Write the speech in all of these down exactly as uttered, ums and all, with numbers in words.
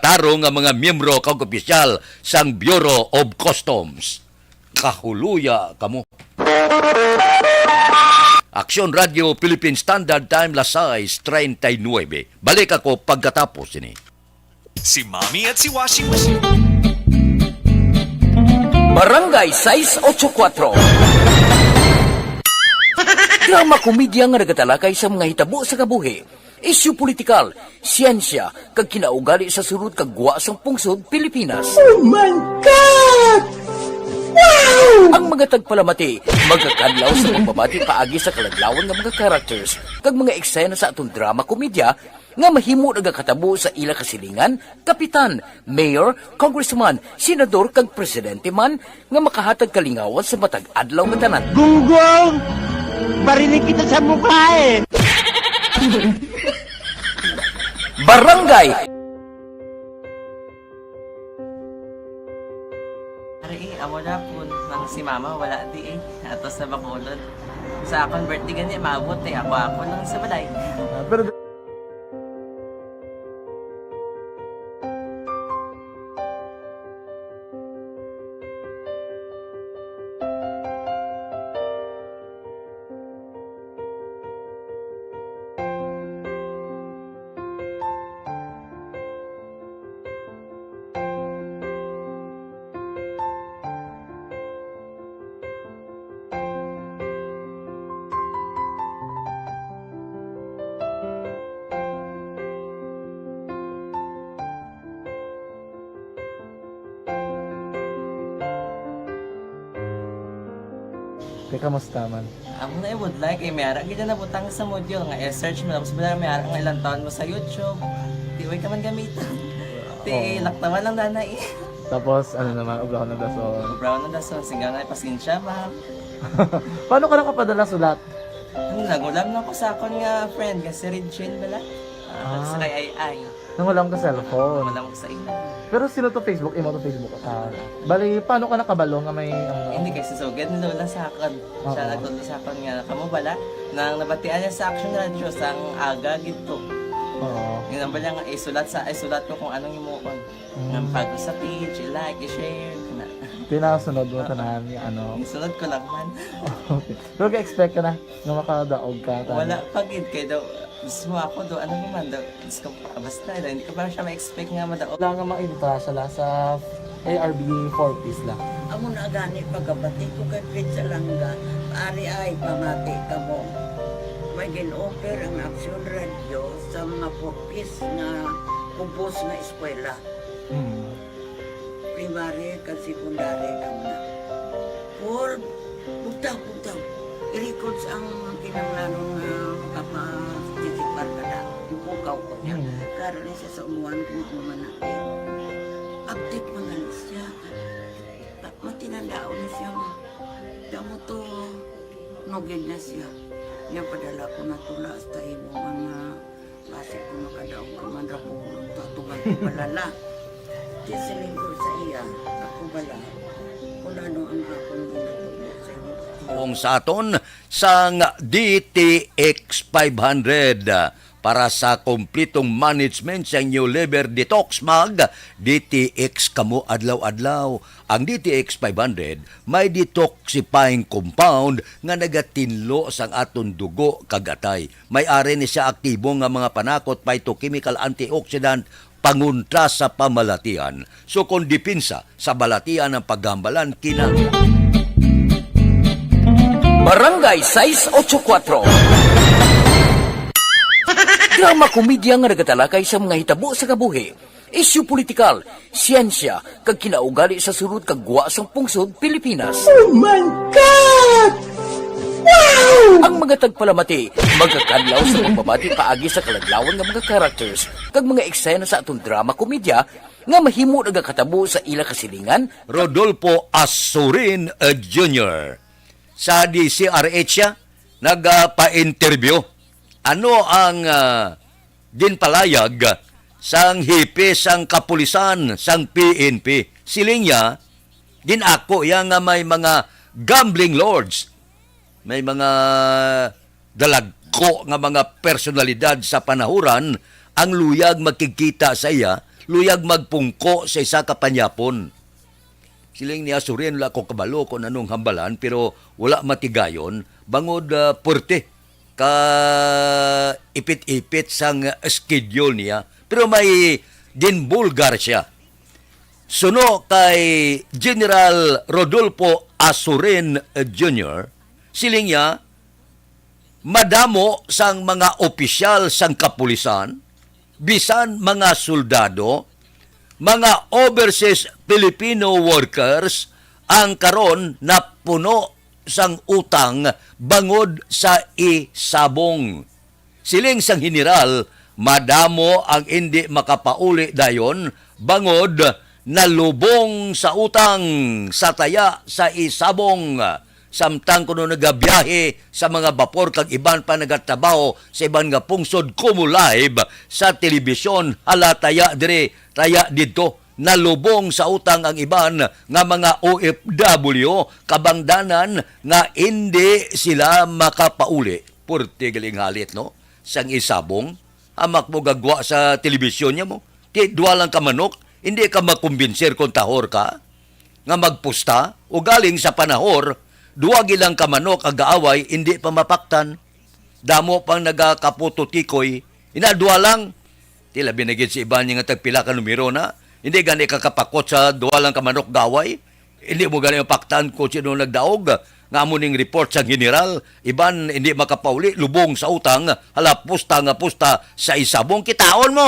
tarong nga mga miyembro kag opisyal sang Bureau of Customs. Kahuluya kamo. Aksyon Radio Philippine Standard Time, las sais treinta y nueve. Balik ako pagkatapos ini. Si Mami at si Washing Machine. Barangay sais ocho kuatro. Drama komedya nga nagatalakay sa mga hitabo sa kabuhi, isyu politikal, siyensya, kag kinaugali sa sulod kag gwa sang pungsod Pilipinas. Oh my God! Wow! Ang mga tagpalamati magakadlaw sa pagbabati paagi sa kaladlawan nga mga characters kag mga eksena sa aton drama komedya nga mahimo nagakatabo sa ila kasilingan, kapitan, mayor, congressman, senador, kag presidente man nga makahatag kalingawan sa matag adlaw nga tanan. Gunggong! Barinig kita sa mukha eh! Barangay! Ari, eh, amo na po. Nang si mama, wala di eh. Ato sa Bacolod. Sa akon birthday gani, maabot eh. Ako-ako lang sa balay. Ah, pero Te, kamusta man? Amo na, I would like, eh, may ara gid na butang sa module nga i-search mo, tapos wala, may ara nga ilang taon mo sa YouTube. Di, way ka man gamitan. Di, Oo. Laktawan lang, danay. Tapos, ano naman, obrahon ng dason. Obrahon ng dason, singga nga, pasensya, ma'am. Paano ka nakapadala sulat? Ano, nagulam na ko sa akon nga friend, nga si Regine bala. Ah, Ah. Sa kay Ay Ay. Nangulam ka cellphone. Wala mo sa ina. Pero sino to Facebook? Imo to Facebook account? Bali, paano ka nakabalo nga may, ano? Hindi, kay si Sugad ni Lola sa akon. Siya Oo. nagtudlo sa akon nga, kamo bala, nang nabatian niya sa Action Radio, sang aga gid to. Oo. Yun ang bala nga, isulat sa, isulat ko kung anong himuon. Mm. Nang pag sa page, i-like, i-share, na. Pinasunod mo Ah. tanan nga, ano? Isunod ko lang man. Okay. Pero ka-expect ka na nga makadaog ka, tanan? Wala pa gid, kay daw, mismo ako daw, ano naman daw, Diyos ko, basta, hindi ko pa siya ma-expect nga madaog. Wala nga maibutasa la sa A R B four Ps la. Amo na gani pagkabati ko kay Fritz Alanga, ari ay pamati kamo. May gin-offer ang Action Radio sa mga four Ps nga kubos nga eskwela. Hmm. Primary kag secondary kamo na. Paul, bugtaw, bugtaw. I-records ang kinahanglanon nga makapatikipar ka na. Ipukaw ko niya. Hmm. Karon ni siya sa umuan kung ano man na, eh. Update man na siya. Ta-, matinandaon na siya nga. Damo to, nugid na siya. Niya padala ko na tula hasta imo mga basi ko makadaog ka man ra ko, tatugan ko palala. Di siling ko sa iya, ako bala, kung ano ang akong ginatubo sa imo. Kung sa aton sang D T X five hundred, para sa kompletong management sa inyo liver detox, mag D T X kamo adlaw-adlaw. Ang D T X five hundred may detoxifying compound nga nagatinlo sang aton dugo kag atay. May ari ni siya aktibo nga mga panakot, phytochemical, antioxidant, pangontra sa pamalatian. So, kon depensa sa balatian ang paghambalan, kinahanglan. Barangay sais ocho kuatro. Drama komedya nga nagatalakay sa mga hitabo sa kabuhi, isyu politikal, siyensya, kag kinaugali sa sulod kag gwa sang pungsod Pilipinas. Oh my God! Wow! Ang mga tagpalamati magakadlaw sa pagbabati paagi sa kaladlawan nga mga characters kag mga eksena sa aton drama komedya nga mahimo nagakatabo sa ila kasilingan. Rodolfo Asurin, eh, Junior. Sa D C R H siya nagapa-interview. Ano ang, ah, ginpalayag sang hepe sang kapulisan sang P N P? Siling niya, gin-ako iya nga may mga gambling lords, may mga dalagko nga mga personalidad sa panahuran ang luyag makigkita sa iya, Luyag magpungko sa isa ka panyapon. Siling ni Asurin, wala ko kabalo kung anong hambalan, pero wala matigayon. Bangod, ah, puwerte ka ipit-ipit sang schedule niya. Pero may ginbulgar siya. Suno kay General Rodolfo Asurin Junior, siling niya, madamo sang mga opisyal sang kapulisan, bisan mga soldado, mga overseas Filipino workers ang karon napuno sang utang bangod sa isabong. Siling sang general, madamo ang indi makapauli dayon bangod nalubong sa utang sa taya sa isabong. Samtang kuno nagabiyahe sa mga bapor kag iban pa nagatrabaho sa iban nga pungsod, Kumu Live sa telebisyon, hala, taya diri, taya didto. Nalubong sa utang ang iban nga mga O F W, kabangdanan nga indi sila makapauli. Purti galing halit, no? Sang isabong, hamak mo gagwa sa telebisyon niya mo. Ti, duha lang ka manok, hindi ka makumbinser kung tahor ka nga magpusta o galing sa panahor, duha gilang ka manok ang gaaway, hindi pa mapaktan. Damo pang nagakaputo tikoy, ina, duha lang. Ti, labi na gid si iban niya nga tagpila ka numero na. Hindi gani ka kapakot sa duha lang ka manok gaaway. Hindi mo gani mapaktan kung sino nagdaog. Nga amo ning report sa general, iban hindi makapauli, lubong sa utang, hala, pusta nga pusta sa isabong. Kitaon mo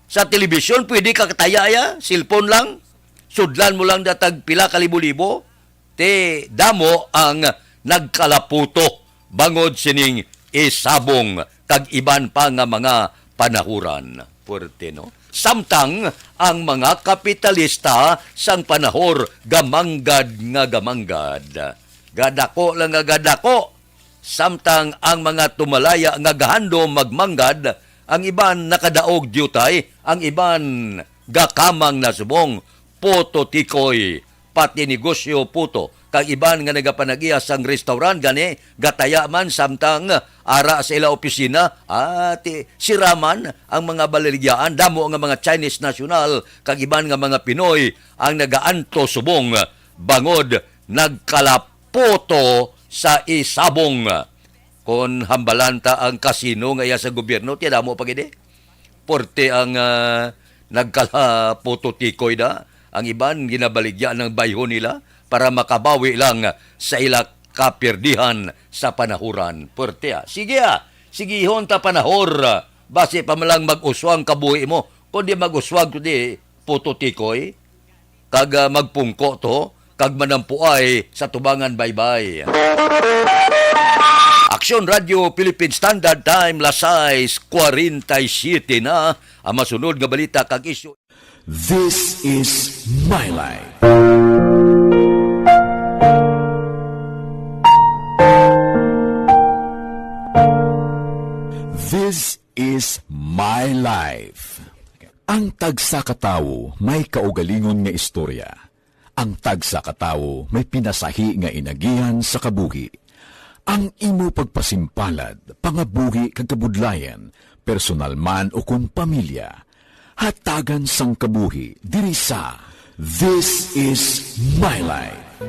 sa telebisyon, pwede ka kataya ya, cellphone lang. Sudlan mo lang datag pila ka libo-libo. Ti, damo ang nagkalaputo bangod sining isabong kag iban pa nga mga panahuran. Puwerte, no? Samtang ang mga kapitalista sang panahor gamanggad nga gamanggad. Gadako lang nga gadako. Samtang ang mga tumalaya nga gahandom magmanggad, ang iban nakadaog diutay, ang iban gakamang na subong, puto tikoy, pati negosyo puto, kag iban nga nagapanag-iya sang restaurant gani gataya man, samtang ara sa ila opisina, ati, siraman ang mga baligyaan, damo nga mga Chinese national kag iban nga mga Pinoy ang nagaanto subong bangod nagkalaputo sa isabong. Kon hambalan ta ang kasino nga iya sa gobyerno, ti damo pa gid, eh. Porte ang, ah, nagkalaputo tikoy na. Ang iban ginabaligya ng bayho nila para makabawi lang sa ila kapirdihan sa panahuran. Porte, ah. Sige, ah. Sigihon ta panahor, ah. Basi pa man lang mag-uswag ang kabuhi mo. Kundi mag-uswag, kundi puto tikoy. Kag, ah, magpungko to, kag manampuay sa tubangan baybay. Aksyon Radio Philippine Standard Time, las sais cuarenta y siete na. Ang masunod nga balita kag isyu. This is My Life. This is My Life. Ang tagsa ka tawo may kaugalingon nga istorya. Ang tagsa ka tawo may pinasahi nga inagihan sa kabuhi. Ang imo pagpasimpalad, pangabuhi kag kabudlayan, personal man ukon pamilya, hatagan sang kabuhi diri sa This Is My Life.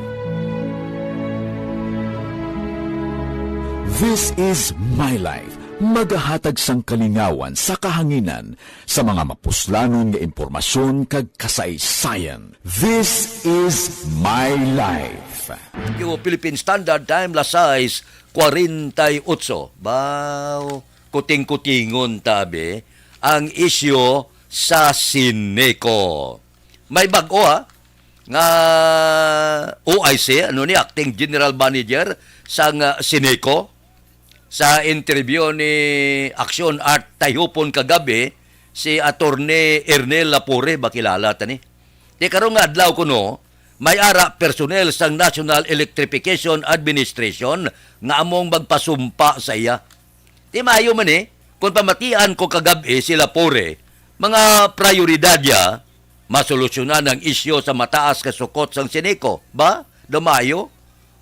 This Is My Life, magahatag sang kalingawan sa kahanginan sa mga mapuslanon nga impormasyon kag kasaysayan. This Is My Life. Yung Philippine Standard Time, las sais cuarenta y ocho. Baw, kuting-kutingon tabi ang isyu sa Sineco. May bag-o, ha, nga O I C, ano ni, acting general manager sang, ah, Sineco. Sa interview ni Aksyon Art Tayhupon kagabi, si Attorney Ernel Lapore, ba kilala ta ni? Di karon nga adlaw kuno, may ara personnel sang National Electrification Administration nga among magpasumpa sa iya. Di maayo man, eh, kung pamatian ko kagabi si Lapore, mga prioridad niya, masolusyonan ang isyu sa mataas ka sukot sang Sineco, ba? Daw maayo.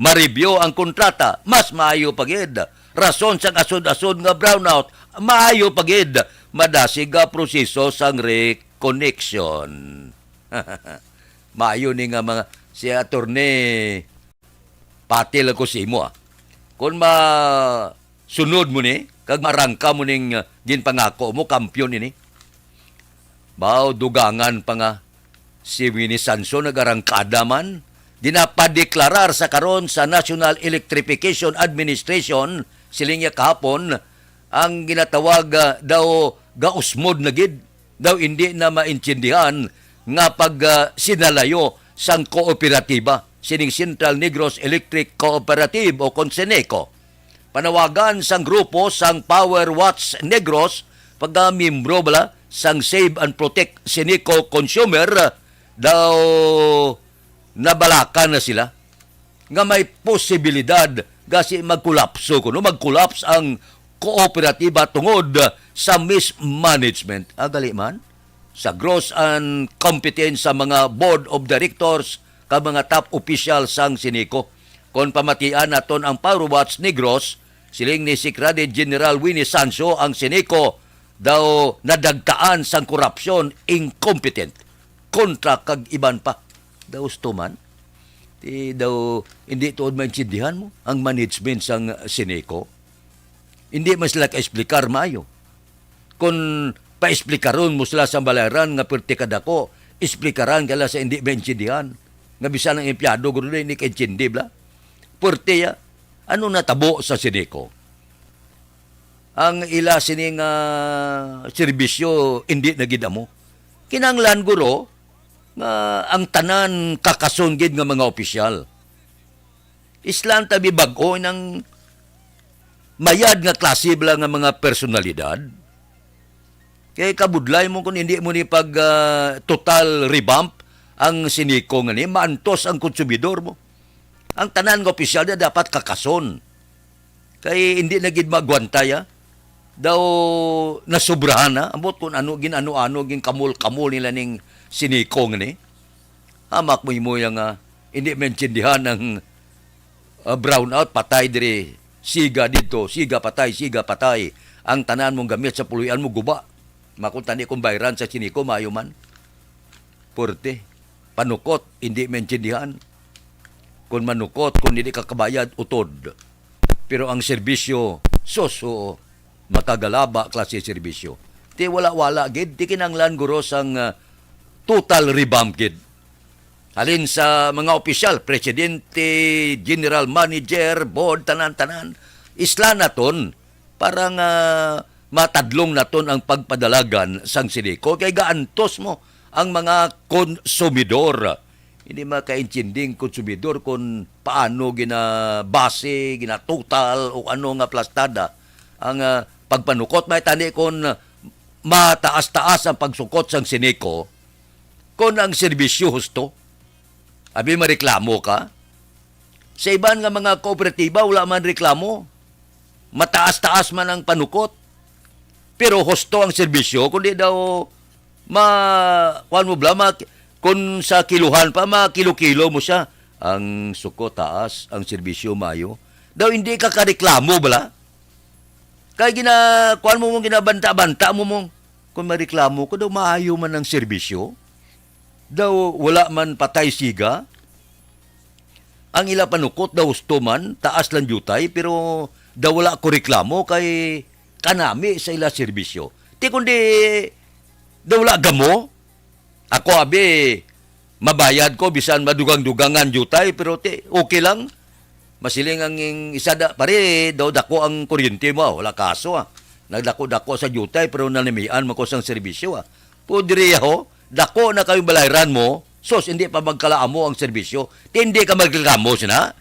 Ma-review ang kontrata, mas maayo pa gid. Rason sang asod-asod nga brownout, maayo pa gid. Madasig nga proseso sang re-, connection. Maayo ni nga mga, si Attorney, pati lang ko sa imo, ah. Kung masunod mo ni, kag marangka mo ning, ah, ginpangako mo, kampiyon ini. Baw, dugangan pa nga si Winnie Sanso nagarangkada man. Ginapadeklarar sa karon sa National Electrification Administration, siling niya kahapon, ang ginatawag, ah, daw gausmod na gid, daw hindi na maintindihan nga pag, ah, sinalayo sang kooperatiba sining Central Negros Electric Cooperative o kon Ceneco. Panawagan sang grupo sang Power Watch Negros, pagka-miyembro bala sang Save and Protect Ceneco Consumer, daw nabalakan na sila nga may posibilidad gasi magkulapso kuno, magkulaps ang kooperatiba tungod sa mismanagement. Agali man, sa gross and competence sa mga board of directors kag mga top official sang Ceneco. Kon pamatian naton ang Power Watch Negros, siling ni Secretary General Winnie Sanso, ang Ceneco daw nadagtaan sang korupsyon, incompetent, kontra kag iban pa. Daw husto man. Ti daw hindi tuod maintindihan mo ang management sang Ceneco. Hindi man sila ka-explicar maayo. Kon paexplikaron mo sila sa balayran nga perti kadako, explikaran ka lang sa hindi maintindihan. Nga bisan ang empleyado, guro, hindi kaintindi bala. Perti, ah. Ano natabo sa Ceneco? Ang ila sini nga serbisyo hindi na gid amo. Kinahanglan, guro, nga ang tanan kakason gid nga mga opisyal. Islan tabi bag-o nang mayad nga klase bala nga mga personalidad. Kay kabudlay mo kung hindi mo ni pag, ah, total revamp ang Ceneco nga ni, maantos ang konsumidor mo. Ang tanan nga opisyal na dapat kakason. Kay hindi na gid magwantay, ah. Daw nasubrahan na. Ambot kung ano, gin-ano-ano, gin-kamol-kamol nila ning Ceneco nga ni. Hamak mo imo yang, ah, hindi maintindihan ang, ah, brownout, patay diri, siga didto, siga patay, siga patay. Ang tanan mong gamit sa puloy-an mo guba. Makon tani kung bayran sa Ceneco, maayo man. Purte. Panukot, hindi maintindihan. Kung manukot, kung hindi ka kabayad, utod. Pero ang serbisyo, sus, oo, makagalaba klase serbisyo. Ti wala-wala gid, ti kinahanglan, guro, sang, ah, total revamp gid. Halin sa mga opisyal, presidente, general manager, board, tanan-tanan, isla naton para nga matadlong naton ang pagpadalagan sang Ceneco kay gaantos mo ang mga konsumidor. Hindi makaintinding konsumidor kung paano ginabase, ginatotal o ano nga plastada ang, ah, pagpanukot. May tani kung mataas-taas ang pagsukot sang Ceneco, kung ang serbisyo husto, abi, mareklamo ka. Sa iban nga mga kooperatiba, wala man reklamo. Mataas-taas man ang panukot. Pero husto ang serbisyo, kundi daw ma-, kuwan mo bala, ma-, kung sa kiluhan pa, makilo-kilo mo siya. Ang suko taas, ang serbisyo mayo. Daw hindi ka kareklamo bala? Kay gina-, kuwan mo, mo, ginabanta-banta mo, mo. Kung mareklamo ko, daw maayo man ang serbisyo. Daw wala man patay siga. Ang ila panukot daw husto man, taas lang diutay, pero daw wala ko reklamo kay kanami sa ila serbisyo. Ti kundi daw wala gamo. Ako, abi, mabayad ko bisan madugang-dugangan diutay, pero ti, okay lang. Masiling ang ing-, isa da, pare, daw dako ang kuryente mo, ah. Wala kaso, ah. Nagdako-dako sa diutay, pero nanamian mo ko sang serbisyo, ah. Pero diri, ho, dako na kayo balayran mo, sus, hindi pa magkalaamo ang serbisyo. Ti hindi ka magreklamo, sina?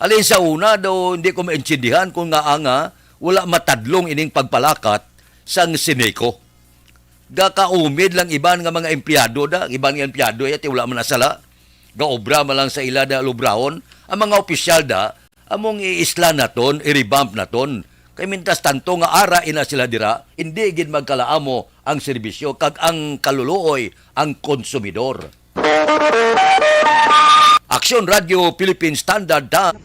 Alin sa una daw, hindi ko maintindihan kung nga nga wala matadlong ining pagpalakat sang Ceneco. Gakaumid lang iban nga mga empleyado da, iban nga empleyado ya, ti wala man nasala. Gaobra man lang sa ila da lubraon. Ang mga opisyal da, among iisla naton, i-revamp naton. Kay mintas tanto nga ara ina sila dira, hindi gid magkalaamo ang serbisyo kag ang kaluluoy ang konsumidor. Aksyon Radio Philippine Standard Time,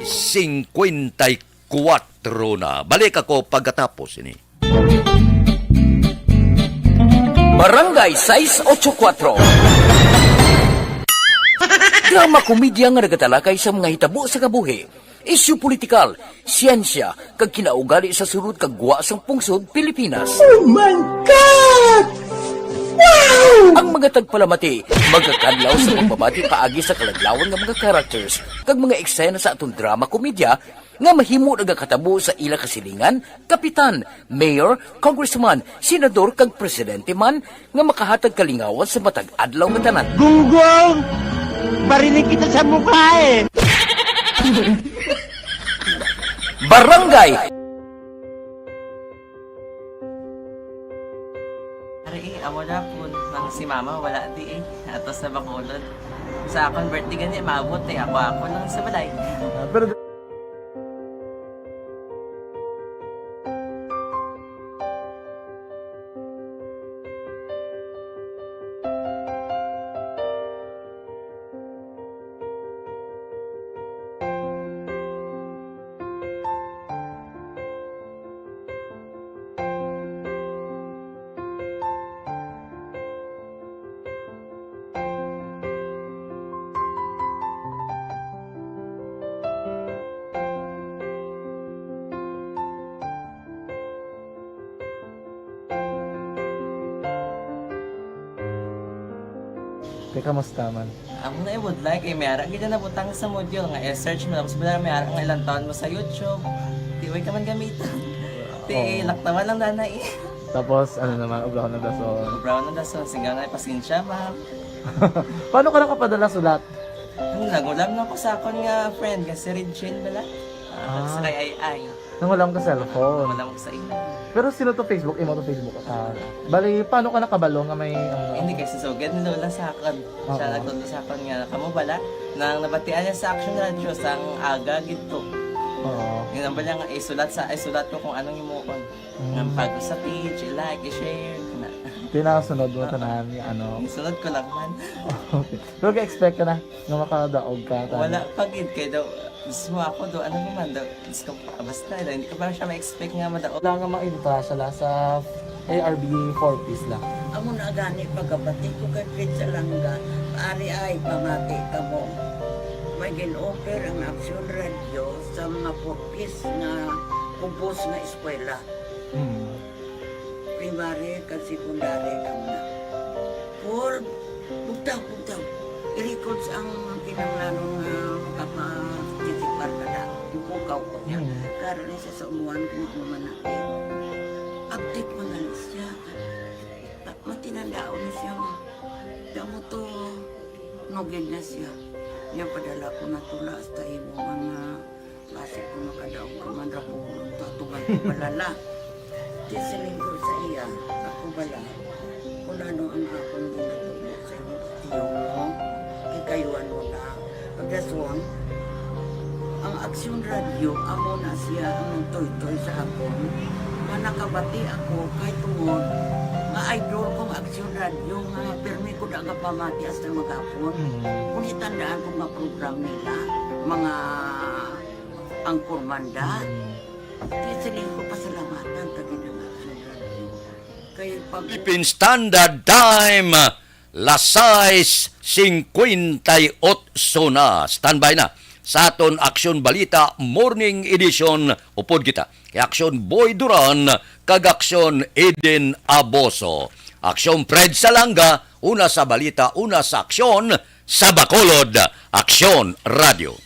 singkwenta y kuwatro na. Balik ako pagkatapos ini. Barangay sais ocho kuatro. Drama komedya nga nagatalakay sa mga hitabo sa kabuhi, isyu politikal, siyensya, kag kinaugali sa sulod kag gwa sang pungsod Pilipinas. Oh my God! Wow! Ang mga tagpalamati magakadlaw sa pagbabati paagi sa kaladlawan nga mga characters kag mga eksena sa aton drama komedya nga mahimo nagakatabo sa ila kasilingan, kapitan, mayor, congressman, senador, kag presidente man nga makahatag kalingawan sa matag adlaw nga tanan. Gunggong! Barinig kita sa mukha eh! Barangay. Ari, eh, amo na po. Nang si mama, wala di eh. Ato sa Bacolod. Sa akon birthday gani, maabot eh. Ako, ako lang sa balay. Ah, pero Te, kamusta man? Amo na, I would like, eh, may ara gid na nabutang sa module nga i-search mo, tapos wala, may ara nga ilang taon mo sa YouTube. Di, way ka man gamitan. Ti, Oo. Laktawan lang na na eh. Tapos, ano naman, ubraw na dason. Ubraw na dason, singgaw na, pasensya, ma'am. Paano ka nakapadala sulat? Ano, nagulam na ko sa akon nga friend, nga si Regine bala. Ah, Ah. Sa kay Ay Ay. Nangulam ka cellphone. Wala ko sa imo. Pero sino to Facebook? Imo to Facebook? Ah, bali, paano ka nakabalo nga may, ano? Hindi, kay si Sugad ni Lola sa akon. Siya Oo. nagtudlo sa akon nga, kamo bala, nang nabatian niya sa Action Radio, sang aga gid to. Oo. Yun ang bala nga, isulat sa, isulat ko kung anong imuon. Mm. Nga pag sa page, i-like, i-share, na. Tinasunod mo Oo. tanan, ano? Isunod ko lang man. Okay. Pero ka-expect ka na nga makadaog ka, tama? Wala pa gid, kay daw, mismo ako daw, ano naman daw, Diyos ko, basta daw, hindi ko pa siya ma-expect nga madaog. Wala nga ma-invite sila sa A R B four Ps lang. Amo na gani, pagkabati ko kay Fred Salanga, ari ay pamati kamo. May gin-offer ang Action Radio sa mga four Ps nga kubos nga eskwela. Mm. Primary kag secondary lang na. Paul, bugtaw, bugtaw. I-records ang kinahanglanon nga makapa-, titipar ka na. Ipukaw ko niya. Mm. Karon ni sa umuan kung ano man na, eh. Update mo na lang siya. Ta-, matinandaon na siya, ma. Damo to, nugid na siya. Niya padala ko na tula hasta imo nga Basi ko makadaog ka man ra ko, tatugan ko balala. Di siling ko sa iya, ako bala, kung ano ang akong ginatubo sa imo, tiyo mo, kikayuan mo na. Pagdason, ang Aksyon Radio, amo na siya ang nagtoytoy sa akon, nga nakabati ako kay tungod nga idol kong Aksyon Radio, nga pirmi ko da nga pamati hasta maghapon. Mm. Kung itandaan ko nga program nila, mga Ang Kurmanda. Mm. Di siling ko pasalamatan ka gid ang Action Radio. Kay pag Philippine Standard Time, las sais cincuenta y ocho na. Standby na sa aton Aksyon Balita Morning Edition. Upod kita kay Aksyon Boy Duran kag Aksyon Eden Aboso. Aksyon Fred Salanga, una sa balita, una sa aksyon, sa Bacolod, Aksyon Radio.